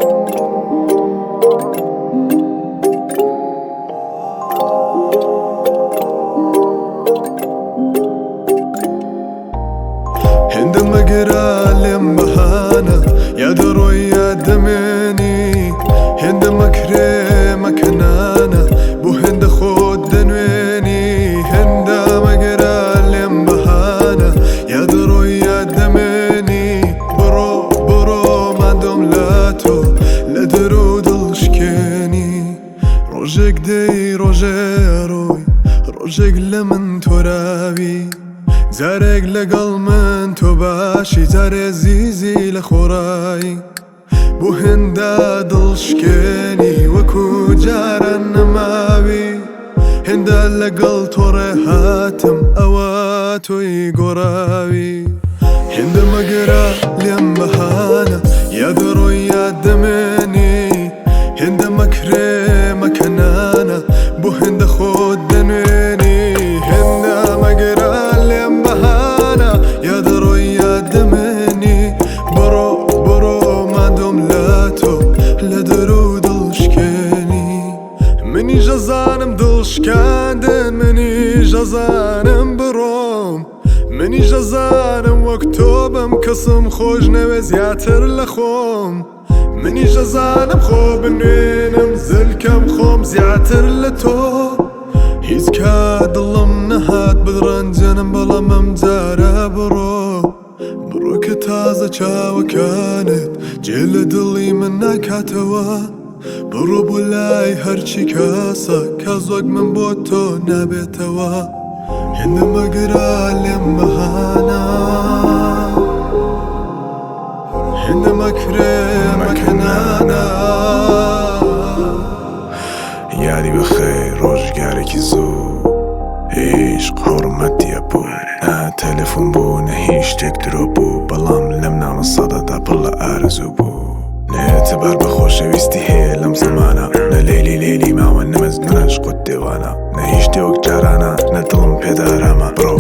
هێندە مەگرە لێم بەهانە یا دەڕۆی یا دەمێنی، هێندە مەکرێ مەکەنانە بۆ هێندە خۆت دەنوێنی. هێندە مەگرە لێم بەهانە یا دەڕۆی یا دەمێنی، بڕۆ بڕۆ ماندووم لە تۆ لە دەرو دڵشکێنی. ڕۆژێک دێی ڕۆژێ ئەڕۆی، ڕۆژێک لە من تۆراوی، جارێک لەگەڵ من تۆ باشی، جارێ زیزی لە خۆڕایی. بۆ هێندە دڵشکێنی وەکو جاران نەماوی، هێندە لەگەڵ تۆڕێ هاتم ئەوە تۆی گۆڕاوی. هێندە مەگرە لێم بەهانە یا دەڕۆی یا دەمێنی، هێندە مەکرێ مەکەنانە بۆ هێندە خۆت دەنوێنی. هێندە مەگرە لێم بەهانە یا دەڕۆی یا دەمێنی، بڕۆ بڕۆ ماندووم لە تۆ لە دەرو دڵشکێنی. منیش ئەزانم دڵشکاندن، منیش ئەزانم بڕۆم، منیش ئەزانم وەک تۆ بم کەسم خۆش نەوێ زیاتر لە خۆم. منیش ئەزانم خۆ بنوێنم زلکەم خۆم زیاتر لە تۆ. هیچ کات دڵم نەهات بدڕەنجێنم بەڵام ئەم جارە بڕۆ. بڕۆ کە تازە چاوەکانت جێ لە دڵی من ناکاتەوە، بڕۆ بۆ لای هەرچی کەسە کەس وەک من بۆ تۆ نابێتەوە. هێندە مەگرە لێم بەهانە، هێندە مەکرێ مەکەنانە. یادی بەخێر ڕۆژگارێکی زوو، عیشق حوڕمەتی ئەبوو، نە تەلەفۆن بوو نە هیچ شتێک درۆ بوو، بەڵام لەم نامە سادەدا پڕ لە ئارەزوو بوو. نە ئێعتبار بە خۆشەویستی هەیە لەم زەمانە، نە لەیلی لەیلی ماوە نە مەجنونە عشق و دێوانە، نە هیچ شتێ وەک جارانە نە دڵم پێدا ئارامە. بڕۆ.